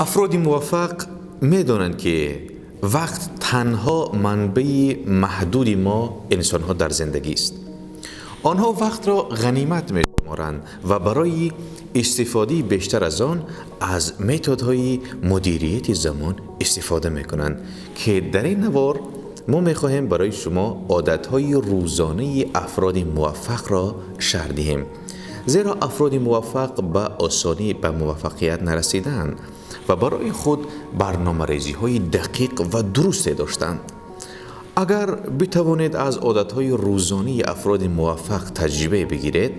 Афроди муваффақ медонанд, ки вақт танҳо манбаи маҳдуди мо инсонҳо дар зиндагист. Онҳо вақтро ғанимат мешуморанд ва барои истифодаи бештар аз он аз методҳои мудирияти замон истифода мекунанд, ки дар ин навор мо мехоҳем барои шумо одатҳои рӯзонаи афроди муваффақро шарҳ диҳем, зеро афроди муваффақ ба осонӣ ба муваффақият нарасидаанд ва барои худ барномарезиҳои дақиқ ва дурусте доштанд. Агар битавонед аз одатҳои рӯзонаи афроди муваффақ таҷриба бигиред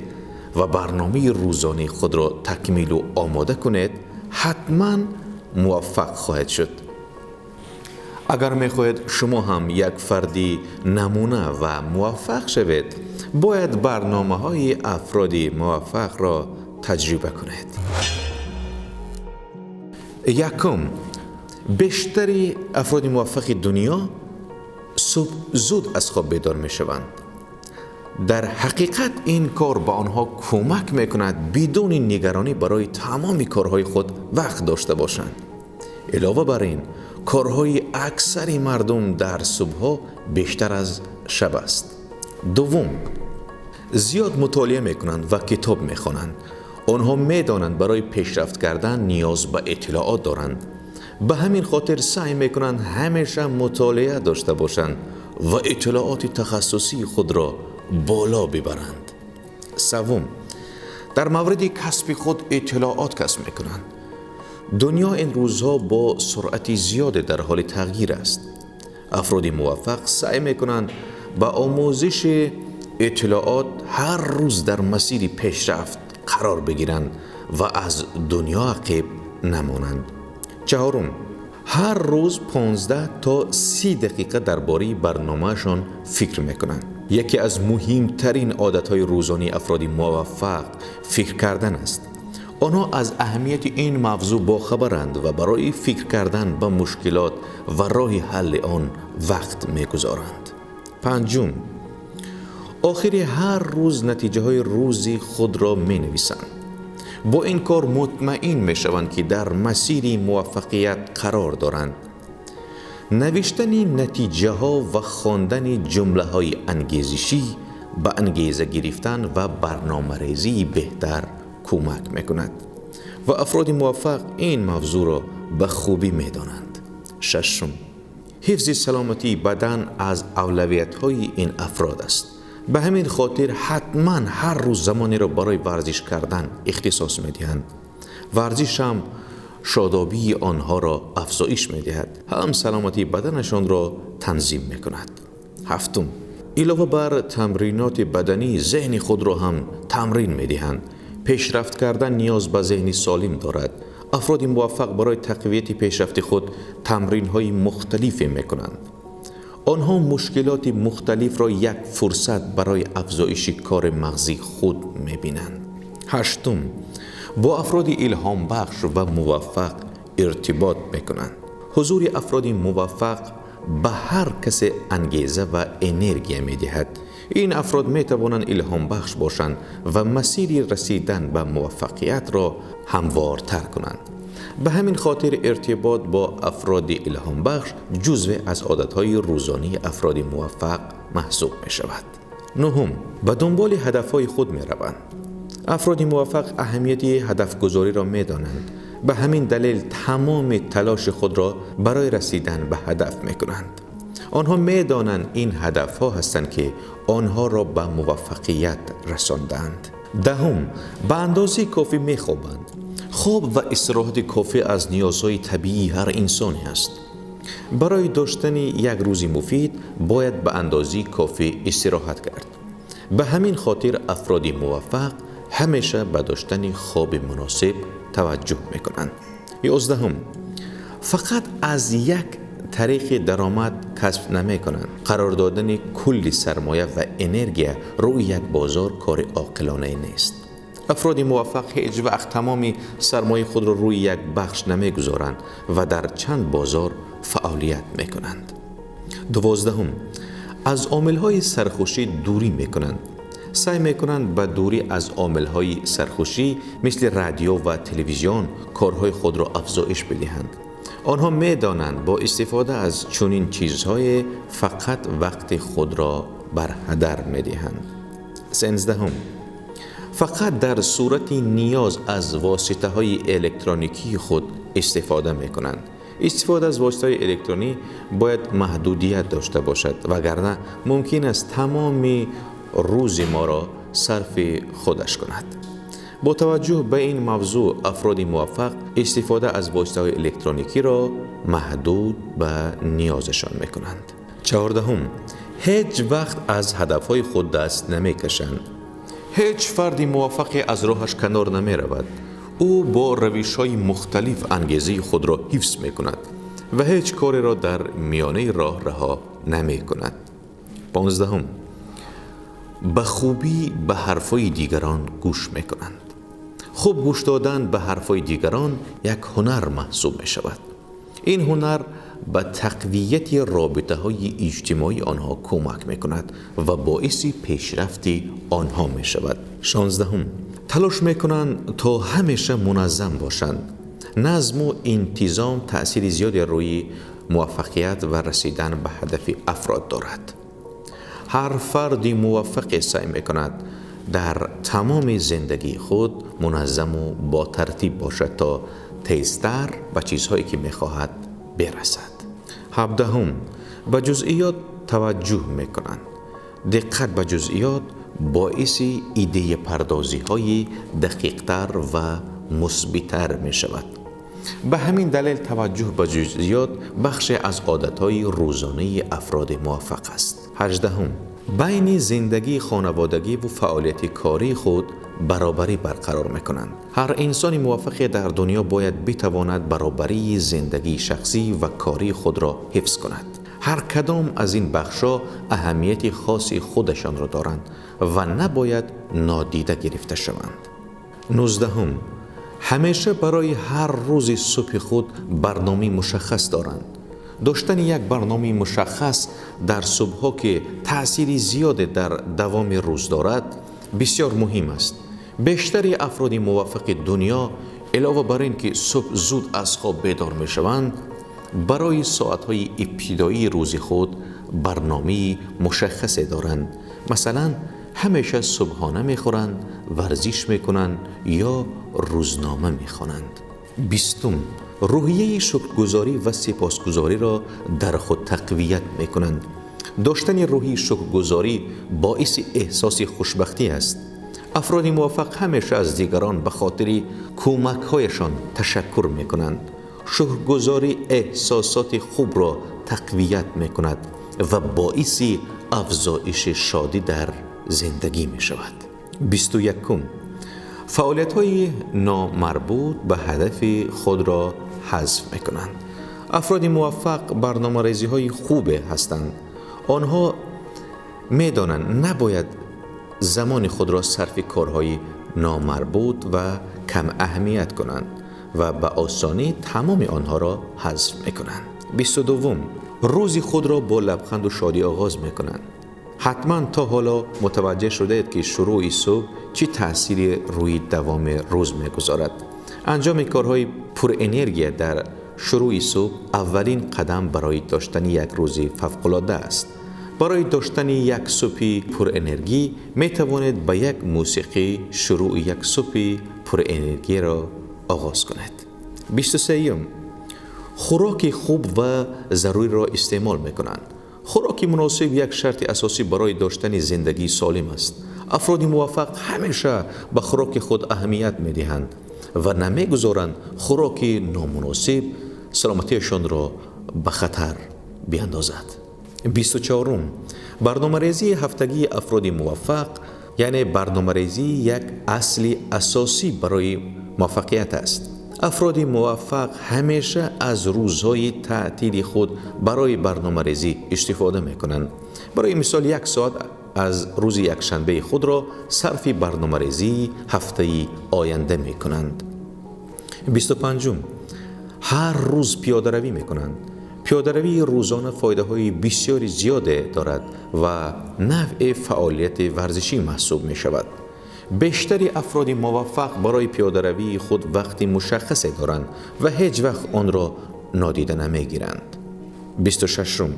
ва барномаи рӯзонаи худро такмилу омода кунед, ҳатман муваффақ хоҳед шуд. Агар мехоҳед шумо ҳам як фарди намуна ва муваффақ шавед, бояд барномаҳои афроди муваффақро таҷриба кунед. Якум, бештари афроди муваффақи дунё субҳ зуд аз хоб бедор мешаванд. Дар ҳақиқат ин кор ба онҳо кӯмак мекунад бидуни нигаронӣ барои тамоми корҳои худ вақт дошта бошанд. Илова бар ин, корҳои аксари мардум дар субҳҳо бештар аз шаб аст. Дуввум, зиёд мутолиа мекунанд ва китоб мехонанд. Онҳо медонанд, барои пешрафт кардан ниёз ба иттилоот доранд. Ба ҳамин хотир саъй мекунанд ҳамеша мутолиа дошта бошанд ва иттилооти тахассусии худро боло бибаранд. Севум, дар мавриди касби худ иттилоот касб мекунанд. Дунё ин рӯзҳо бо суръати зиёде дар ҳоли тағйир аст. Афроди муваффақ саъй мекунанд ба омӯзиши иттилоот ҳар рӯз дар масири пешрафт қарор бигиранд ва аз дунё ақиб намонанд. Чаҳорум, ҳар рӯз 15 то 30 дақиқа дар бораи барномаашон фикр мекунанд. Яке аз муҳимтарин одатҳои рӯзонии афроди муваффақ фикр кардан аст. Онҳо аз аҳамияти ин мавзӯъ бохабаранд ва барои фикр кардан ба мушкилот ва роҳи ҳалли он вақт мегузоранд. Панҷум, охири ҳар рӯз натиҷаҳои рӯзи худро менависанд. Бо ин кор мутмаин мешаванд, ки дар масири муваффақият қарор доранд. Навиштани натиҷаҳо ва хондани ҷумлаҳои ангезишӣ ба ангеза гирифтан ва барномарезии беҳтар кӯмак мекунад ва афроди муваффақ ин мавзӯъро ба хубӣ медонанд. Шашум, ҳифзи саломатии бадан аз авлавиятҳои ин афрод аст. Ба ҳамин хотир ҳатман ҳар рӯз замонеро барои варзиш кардан ихтисос медиҳанд. Варзиш ҳам шодобии онҳоро афзоиш медиҳад, ҳам саломатии баданашонро танзим мекунад. Ҳафтум, илова бар тамриноти баданӣ, зеҳни худро ҳам тамрин медиҳанд. Пешрафт кардан ниёз ба зеҳни солим дорад. Афроди муваффақ барои тақвияти пешрафти худ тамринҳои мухталифе мекунанд. Онҳо мушкилоти мухталифро як фурсат барои афзоиши кори мағзии худ мебинанд. Ҳаштум, бо афроди илҳомбахш ва муваффақ иртибот мекунанд. Ҳузури афроди муваффақ ба ҳар касе ангеза ва энергия медиҳад. Ин афрод метавонанд илҳомбахш бошанд ва масири расидан ба муваффақиятро ҳамвортар кунанд. Ба ҳамин хотир иртибот бо афроди илҳомбахш ҷузве аз одатҳои рӯзонии афроди муваффақ маҳсуб мешавад. Нуҳум, ба дунболи ҳадафҳои худ мераванд. Афроди муваффақ аҳамияти ҳадафгузориро медонанд. Ба ҳамин далел тамоми талоши худро барои расидан ба ҳадаф мекунанд. Онҳо медонанд, ин ҳадафҳо ҳастанд, ки онҳоро ба муваффақият расондаанд. Даҳум, ба андозаи кофӣ мехобанд. Хоб ва истироҳати кофӣ аз ниёзҳои табиии ҳар инсоне аст. Барои доштани як рӯзи муфид бояд ба андозаи кофӣ истироҳат кард. Ба ҳамин хотир афроди муваффақ ҳамеша ба доштани хоби муносиб таваҷҷӯҳ мекунанд. 11-ум, фақат аз як тариқи даромад касб намекунанд. Қарор додани кулли сармоя ва энергия рӯи як бозор кори оқилонае нест. Афроди муваффақ ҳеҷ вақт тамоми сармояи худро рӯи як бахш намегузоранд ва дар чанд бозор фаъолият мекунанд. 12-ум, аз омилҳои сархӯшӣ дурӣ мекунанд. سعی میکنند به دوری از عاملهای سرخوشی مثل رادیو و تلویزیون کارهای خود را افزایش بدهند. آنها میدانند با استفاده از چنین چیزهای فقط وقت خود را بر هدر میدهند. 13، فقط در صورت نیاز از واسطه های الکترونیکی خود استفاده میکنند. استفاده از واسطه های الکترونی باید محدودیت داشته باشد، وگرنه ممکن است تمام روز ما را صرف خودش کند. با توجه به این موضوع افراد موفق استفاده از واسطه های الکترونیکی را محدود به نیازشان میکنند. 14، هیچ وقت از هدفهای خود دست نمیکشند. هیچ فردی موفقی از راهش کنار نمی رود. او با روش‌های مختلف انگیزه خود را حفظ می کند و هیچ کاری را در میانه راه رها نمی کند. 15، به خوبی به حرفای دیگران گوش می کنند. خوب گوش دادن به حرفای دیگران یک هنر محسوب می شود. این هنر به تقویت رابطه های اجتماعی آنها کمک می کند و باعث پیشرفت آنها می شود. 16، تلاش می کنند تا همیشه منظم باشند. نظم و انتظام تأثیر زیادی روی موفقیت و رسیدن به هدف افراد دارد. هر فردی موفق سعی می کند در تمام زندگی خود منظم و با ترتیب باشد تا تیزتر به چیزهایی که می خواهد برسد. 17، به جزئیات توجه می کنند. دقت به جزئیات باعث ایده پردازی های دقیقتر و مثبت‌تر می شود. به همین دلیل توجه به جزئیات بخش از عادتهای روزانه افراد موفق است. 18، بین زندگی خانوادگی و فعالیت کاری خود برابری برقرار میکنند. هر انسان موفق در دنیا باید بتواند برابری زندگی شخصی و کاری خود را حفظ کند. هر کدام از این بخش‌ها اهمیت خاص خودشان را دارند و نباید نادیده گرفته شوند. 19، همیشه برای هر روز صبح خود برنامه مشخص دارند. داشتن یک برنامه مشخص در صبح‌ها که تأثیر زیاد در دوام روز دارد بسیار مهم است. بیشتر افراد موفق دنیا علاوه بر این که صبح زود از خواب بیدار میشوند، برای ساعت‌های ابتدایی روز خود برنامه مشخص دارند. مثلا همیشه صبحانه میخورند، ورزش میکنند یا روزنامه میخوانند. 20، روحیه شکرگزاری و سپاسگزاری را در خود تقویت میکنند. داشتن روحیه شکرگزاری باعث احساس خوشبختی است. افراد موفق همیشه از دیگران به خاطر کمک‌هایشان تشکر میکنند. شکرگزاری احساسات خوب را تقویت میکند و باعث افزایش شادی در زندگی می شود. 21، فعالیت‌های نامربوط به هدف خود را حذف میکنند. افراد موفق برنامه‌ریزی‌های خوب هستند. آنها میدانند نباید زمان خود را صرف کارهای نامربوط و کم اهمیت کنند و به آسانی تمام آنها را حذف میکنند. 22، روز خود را با لبخند و شادی آغاز میکنند. حتما تا حالا متوجه شده اید که شروع صبح چه تأثیری روی دوام روز میگذارد. انجام کارهای پر انرژی در شروع صبح اولین قدم برای داشتن یک روز فوق‌العاده است. برای داشتن یک صبح پر انرژی می توانید با یک موسیقی شروع یک صبح پر انرژی را آغاز کنید. 23، خوراک خوب و ضروری را استعمال می کنند. خوراک مناسب یک شرط اساسی برای داشتن زندگی سالم است. افراد موفق همیشه به خوراک خود اهمیت می دهند و نمیگذارند خوراک نامناسب سلامتیشان را به خطر بیاندازد. 24، برنامه‌ریزی هفتگی افراد موفق، یعنی برنامه‌ریزی یک اصل اساسی برای موفقیت است. افراد موفق همیشه از روزهای تعطیل خود برای برنامه‌ریزی استفاده می‌کنند. برای مثال یک ساعت از روز یکشنبه خود را صرف برنامه‌ریزی هفته آینده می‌کنند. 25، هر روز پیاده روی می‌کنند. Пиёдаравии рӯзона фоидаҳои бисёри зиёде дорад ва навъи фаъолияти варзишӣ маҳсуб мешавад. Бештари афроди муваффақ барои пиёдаравии худ вақти мушаххасе доранд ва ҳеҷ вақт онро нодида намегиранд. 26.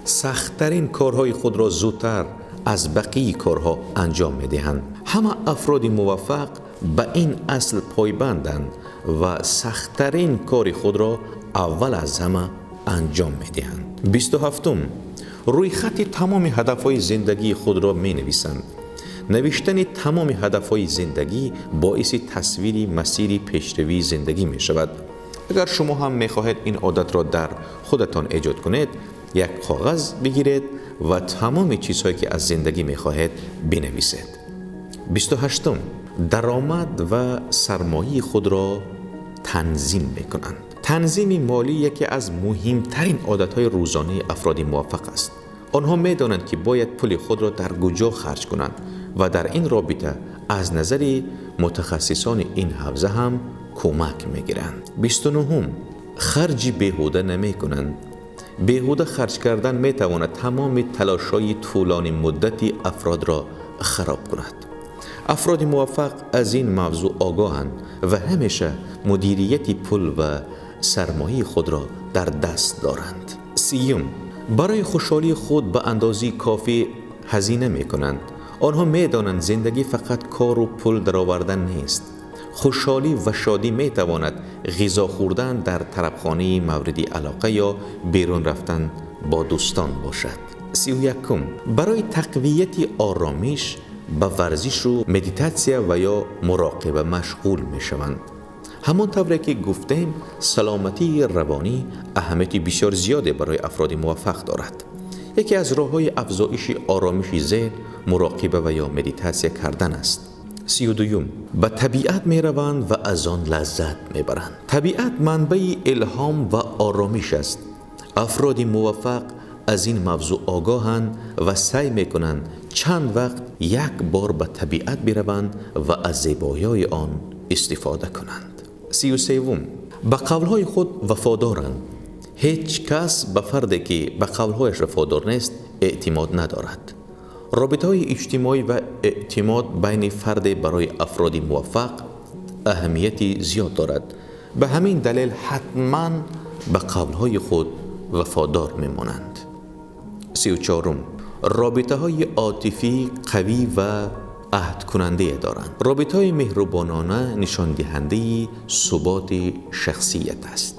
Сахттарин корҳои худро зудтар аз бақияи корҳо анҷом медиҳанд. Ҳама афроди муваффақ ба ин асл пойбанданд ва сахттарин кори худро аввал аз ҳама анҷом медиҳанд. 27. Рӯйхати тамоми ҳадафҳои зиндагии худро менависанд. Навиштани тамоми ҳадафҳои зиндагӣ боиси тасвири масири пешравии зиндагӣ мешавад. Агар шумо ҳам мехоҳед ин одатро дар худатон эҷод кунед, як коғаз бигиред ва тамоми чизҳое ки аз зиндагӣ мехоҳед бинависед. 28. Даромад ва сармояи худро танзим мекунанд. Танзими молӣ яке аз муҳимтарин одатҳои рӯзонаи афроди муваффақ аст. Онҳо медонанд ки бояд пули худро дар куҷо харҷ кунанд ва дар ин робита аз назари мутахассисони ин ҳавза ҳам кӯмак мегиранд. 29. Харҷи беҳуда намекунанд. Беҳуда харҷ кардан метавонад тамоми талошҳои тӯлонӣ муддати афродро хароб кунад. Афроди муваффақ аз ин мавзӯъ огоҳанд ва ҳамеша мудирияти пул ва сармояи худро дар даст доранд. 30. Барои хушҳолии худ ба андозаи кофӣ ҳазина мекунанд. Онҳо медонанд зиндагӣ фақат кору пул даровардан нест. Хушҳолӣ ва шодӣ метавонад ғизо хӯрдан дар тарабхонаи мавриди алоқа ё берун рафтан бо дӯстон бошад. 31. Барои тақвияти оромиш ба варзишу медитатсия ва ё муроқиба машғул мешаванд. Ҳамон тавре ки гуфтем, саломатии равонӣ аҳамияти бисёр зиёде барои афроди муваффақ дорад. Яке аз роҳҳои афзоиши оромиши зеҳн муроқиба ва ё медитатсия кардан аст. 32. Ба табиат мераванд ва аз он лаззат мебаранд. Табиат манбаи илҳом ва оромиш аст. Афроди муваффақ аз ин мавзӯъ огоҳанд ва саъй мекунанд чанд вақт як бор ба табиат бираванд ва аз зебоиҳои он истифода кунанд. 33. Ба қавлҳои худ вафодоранд. Ҳеҷ кас ба фарде ки ба қавлҳояш вафодор нест эътимод надорад. Робитаҳои иҷтимоӣ ва эътимод байни фарде барои афроди муваффақ аҳамияти зиёд дорад. Ба ҳамин далел ҳатман ба қавлҳои худ вафодор мемонанд. 34. Робитаҳои отифӣ қавӣ ва аҳдкунандае доранд. Робитаҳои меҳрубонона нишондиҳандаи суботи шахсият аст.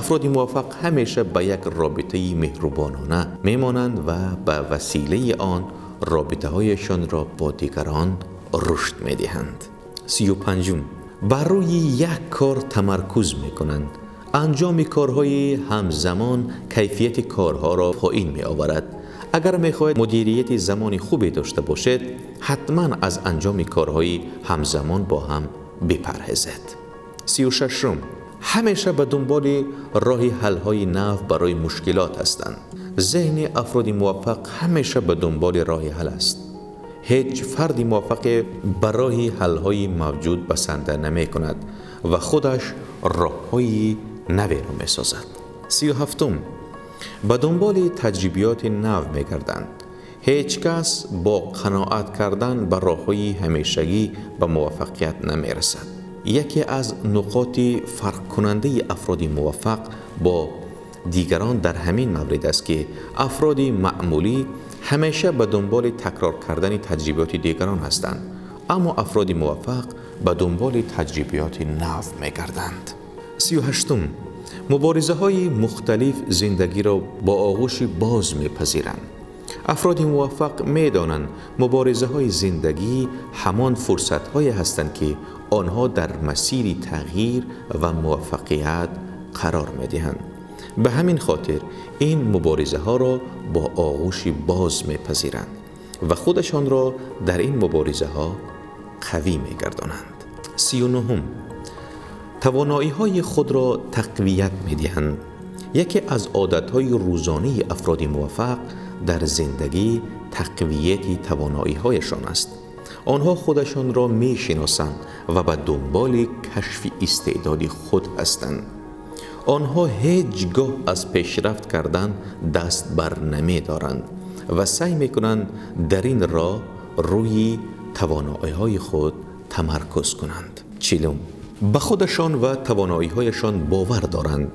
Афроди муваффақ ҳамеша ба як робитаи меҳрубонона мемонанд ва ба василаи он робитаҳояшонро бо дигарон рушд медиҳанд. 35. Бар рӯи як кор тамаркуз мекунанд. Анҷоми корҳои ҳамзамон кайфияти корҳоро поин меоварад. Агар мехоҳед мудирияти замони хубе дошта бошед, ҳатман аз анҷоми корҳои ҳамзамон бо ҳам бипарҳезед. 36. Ҳамеша ба дунболи роҳи ҳалҳои нав барои мушкилот ҳастанд. Зеҳни афроди муваффақ ҳамеша ба дунболи роҳи ҳал аст. Ҳеҷ фарди муваффақе ба роҳи ҳалҳои мавҷуд басанда намекунад ва худаш роҳҳои наверо месозад. 37. Ба дунболи таҷрибиёти нав мегарданд. Ҳеҷ кас бо қаноат кардан ба роҳҳои ҳамешагӣ ба муваффақият намерасад. Яке аз нуқоти фарқкунандаи афроди муваффақ бо дигарон дар ҳамин маврид аст ки афроди маъмулӣ ҳамеша ба дунболи такрор кардани таҷрибиёти дигарон ҳастанд, аммо афроди муваффақ ба дунболи таҷрибиёти нав мегарданд. 38. Муборизаҳои мухталиф зиндагиро бо оғӯши боз мепазиранд. Афроди муваффақ медонанд муборизаҳои зиндагӣ ҳамон фурсатҳое ҳастанд ки онҳо дар масири тағйир ва муваффақият қарор медиҳанд. Ба ҳамин хотир ин муборизаҳоро бо оғӯши боз мепазиранд ва худашонро дар ин муборизаҳо қавӣ мегардонанд. 39. Тавоноиҳои худро тақвият медиҳанд. Яке аз одатҳои рӯзонаи афроди муваффақ дар зиндагӣ тақвияти тавоноиҳояшон аст. Онҳо худашонро мешиносанд ва ба дунболи кашфи истеъдоди худ ҳастанд. Онҳо ҳеҷ гоҳ аз пешрафт кардан даст бар намедоранд ва саъй мекунанд дар ин роҳ рӯи тавоноиҳои худ тамаркуз кунанд. 40. Ба худашон ва тавоноиҳояшон бовар доранд.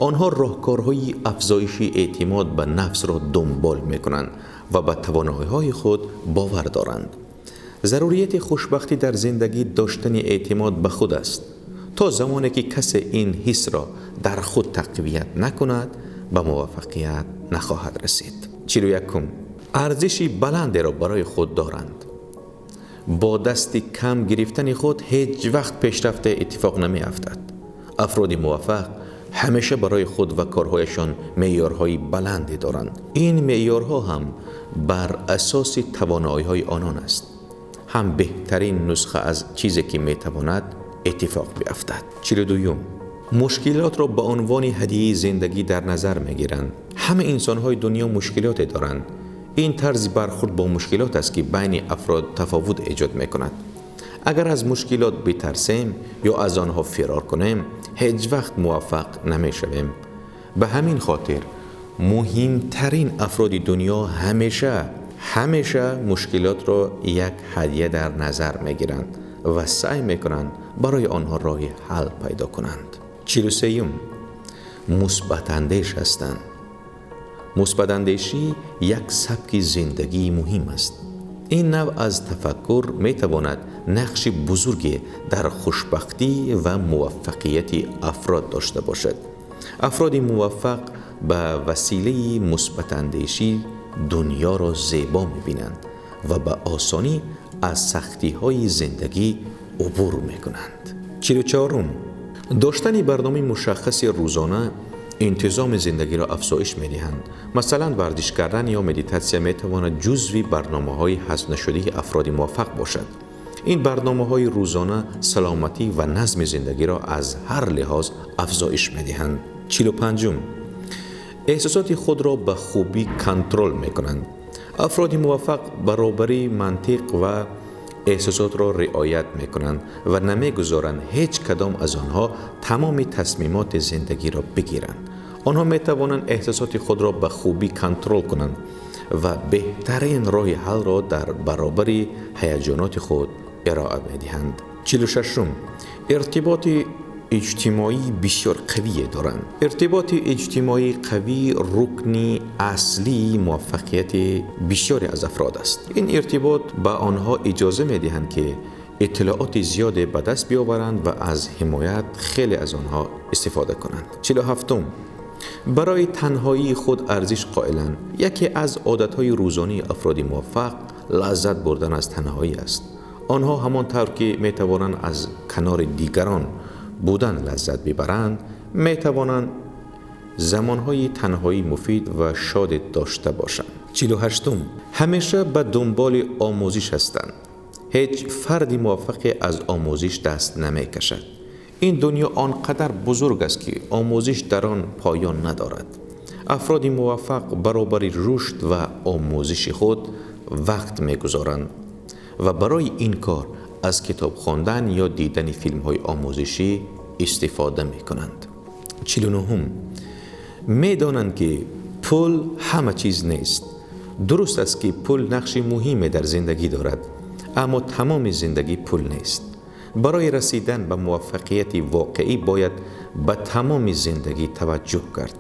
Онҳо роҳкорҳои афзоиши эътимод ба нафсро дунбол мекунанд ва ба тавоноиҳои худ бовар доранд. Зарурияти хушбахтӣ дар зиндагӣ доштани эътимод ба худ аст. То замоне ки касе ин ҳисро дар худ тақвият накунад, ба муваффақият нахоҳад расид. 41. Арзиши баландеро барои худ доранд. Бо дасти кам гирифтани худ ҳеҷ вақт пешрафте иттифоқ намеафтад. Афроди муваффақ ҳамеша барои худ ва корҳояшон меъёрҳои баланде доранд. Ин меъёрҳо ҳам бар асоси тавоноиҳои онон аст, ҳам беҳтарин нусха аз чизе ки метавонад иттифоқ биафтад. 42. Мушкилотро ба унвони ҳадияи зиндагӣ дар назар мегиранд. Ҳама инсонҳои дунё мушкилоте доранд. Ин тарзи бархӯрд бо мушкилот аст ки байни афрод тафовут эҷод мекунад. Агар аз мушкилот битарсем ё аз онҳо фирор кунем, ҳеҷ вақт муваффақ намешавем. Ба ҳамин хотир муҳимтарин афроди дунё ҳамеша мушкилотро як ҳадия дар назар мегиранд ва саъй мекунанд барои онҳо роҳи ҳал пайдо кунанд. 43. Мусбатандеш ҳастанд. Мусбатандешӣ як сабки зиндагии муҳим аст. Ин навъ аз тафаккур метавонад нақши бузурге дар хушбахтӣ ва муваффақияти афрод дошта бошад. Афроди муваффақ ба василаи мусбатандешӣ дунёро зебо мебинанд ва ба осонӣ аз сахтиҳои зиндагӣ убур мекунанд. 44. Доштани барномаи мушаххаси рӯзона интизоми зиндагиро афзоиш медиҳанд. Масалан, варзиш кардан ё медитатсия метавонад ҷузви барномаҳои ҳазфнашудаи афроди муваффақ бошад. Ин барномаҳои рӯзона саломатӣ ва назми зиндагиро аз ҳар лиҳоз афзоиш медиҳанд. 45. Эҳсосоти худро ба хубӣ контрол мекунанд. Афроди муваффақ баробари мантиқ ва эҳсосотро риоят мекунанд ва намегузоранд ҳеҷ кадом аз онҳо тамоми тасмимоти зиндагиро бигиранд. Онҳо метавонанд эҳсосоти худро ба хубӣ контрол кунанд ва беҳтарин роҳи ҳалро дар баробари ҳаяҷоноти худ ироа медиҳанд. 46. Иртиботи иҷтимоӣ бисёр қавие доранд. Иртиботи иҷтимоии қавӣ рукни аслии муваффақияти бисёре аз афрод аст. Ин иртибот ба онҳо иҷоза медиҳанд ки иттилооти зиёде ба даст биёваранд ва аз ҳимоят хеле аз онҳо истифода кунанд. 47. Барои танҳоии худ арзиш қоиланд. Яке аз одатҳои рӯзонии афроди муваффақ лаззат бурдан аз танҳоӣ аст. Онҳо ҳамон тавр ки метавонанд аз канори дигарон будан лаззат бибаранд, метавонанд замонҳои танҳоӣ муфид ва шоде дошта бошанд. 48. Ҳамеша ба дунболи омӯзиш ҳастанд. Ҳеҷ фарди муваффақе аз омӯзиш даст намекашад. Ин дунё он қадар бузург аст ки омӯзиш дар он поён надорад. Афроди муваффақ баробари рушд ва омӯзиши худ вақт мегузоранд ва барои ин кор аз китоб хондан ё дидани филмҳои омӯзишӣ истифода мекунанд. 49. Медонанд ки пул ҳама чиз нест. Дуруст аст ки пул нақши муҳиме дар зиндагӣ дорад, аммо тамоми зиндагӣ пул нест. Барои расидан ба муваффақияти воқеӣ бояд ба тамоми зиндагӣ таваҷҷӯҳ кард.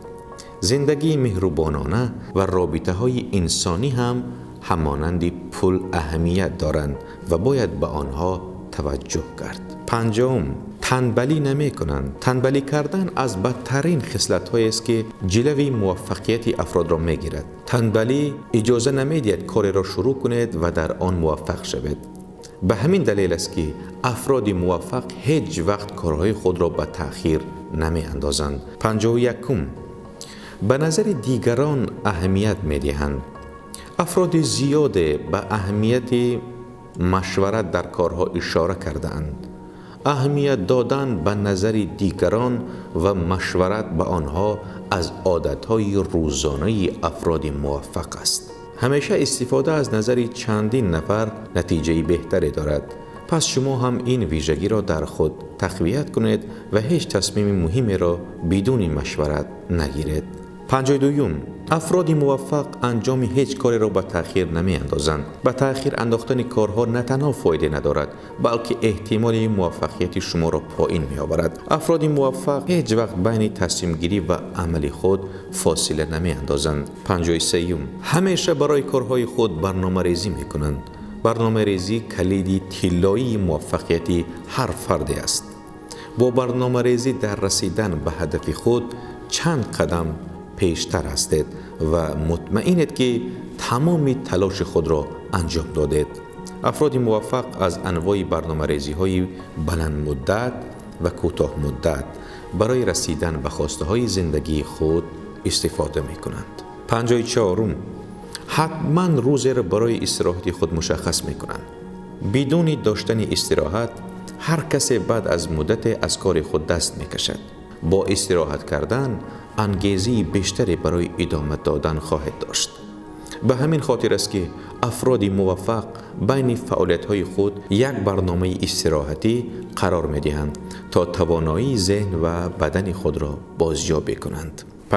Зиндагии меҳрубонона ва робитаҳои инсонӣ ҳам ҳамонанди пул аҳамият доранд ва бояд ба онҳо таваҷҷӯҳ кард. 50. Танбалӣ намекунанд. Танбалӣ кардан аз бадтарин хислатҳоест ки ҷилави муваффақияти афродро мегирад. Танбалӣ иҷоза намедиҳад кореро шурӯъ кунед ва дар он муваффақ шавед. Ба ҳамин далел аст ки афроди муваффақ ҳеҷ вақт корҳои худро ба таъхир намеандозанд. 51. Ба назари дигарон аҳамият медиҳанд. Афроди зиёде ба аҳамияти машварат дар корҳо ишора кардаанд. Аҳамият додан ба назари дигарон ва машварат ба онҳо аз одатҳои рӯзонаи афроди муваффақ аст. Ҳамеша истифода аз назари чандин нафар натиҷаи беҳтаре дорад. پس شما هم این ویژگی را در خود تقویت کنید و هیچ تصمیم مهمی را بدون مشورت نگیرید. 52، افراد موفق انجام هیچ کاری را به تأخیر نمی اندازند. به تأخیر انداختن کارها نه تنها فایده ندارد، بلکه احتمال موفقیت شما را پایین می آورد. افراد موفق هیچ وقت بین تصمیم گیری و عمل خود فاصله نمی اندازند. 53، همیشه برای کارهای خود برنامه ریزی می کنند. برنامه ریزی کلید طلایی موفقیت هر فردی است. با برنامه ریزی در رسیدن به هدف خود چند قدم پیشتر هستید و مطمئنید که تمام تلاش خود را انجام دادید. افراد موفق از انواع برنامه ریزی های بلند مدت و کوتاه مدت برای رسیدن به خواسته های زندگی خود استفاده می کنند. 54، حتما روزی را برای استراحت خود مشخص می کنند. بدون داشتن استراحت هر کسی بعد از مدت از کار خود دست می کشد. با استراحت کردن انگیزه بیشتری برای ادامه دادن خواهد داشت. به همین خاطر است که افراد موفق بین فعالیت‌های خود یک برنامه استراحتی قرار می‌دهند تا توانایی ذهن و بدن خود را بازیابی کنند. 55،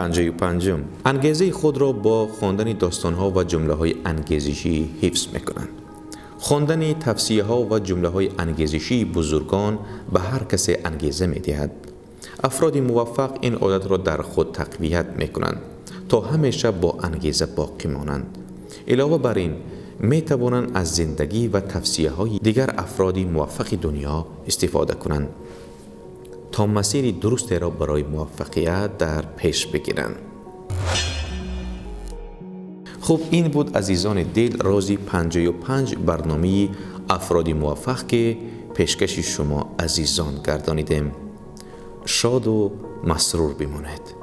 انگیزه خود را با خواندن داستان‌ها و جمله‌های انگیزشی حفظ می‌کنند. خواندن توصیه‌ها و جمله‌های انگیزشی بزرگان به هر کسی انگیزه می‌دهد. افراد موفق این عادت را در خود تقویت می‌کنند تا همیشه با انگیزه باقی مانند. علاوه بر این می توانند از زندگی و توصیه‌های دیگر افراد موفق دنیا استفاده کنند تا مسیر درست را برای موفقیت در پیش بگیرند. خب این بود عزیزان دل راز 55 برنامه افراد موفق که پیشکش شما عزیزان گردانیدیم. شاد و مسرور بمانید.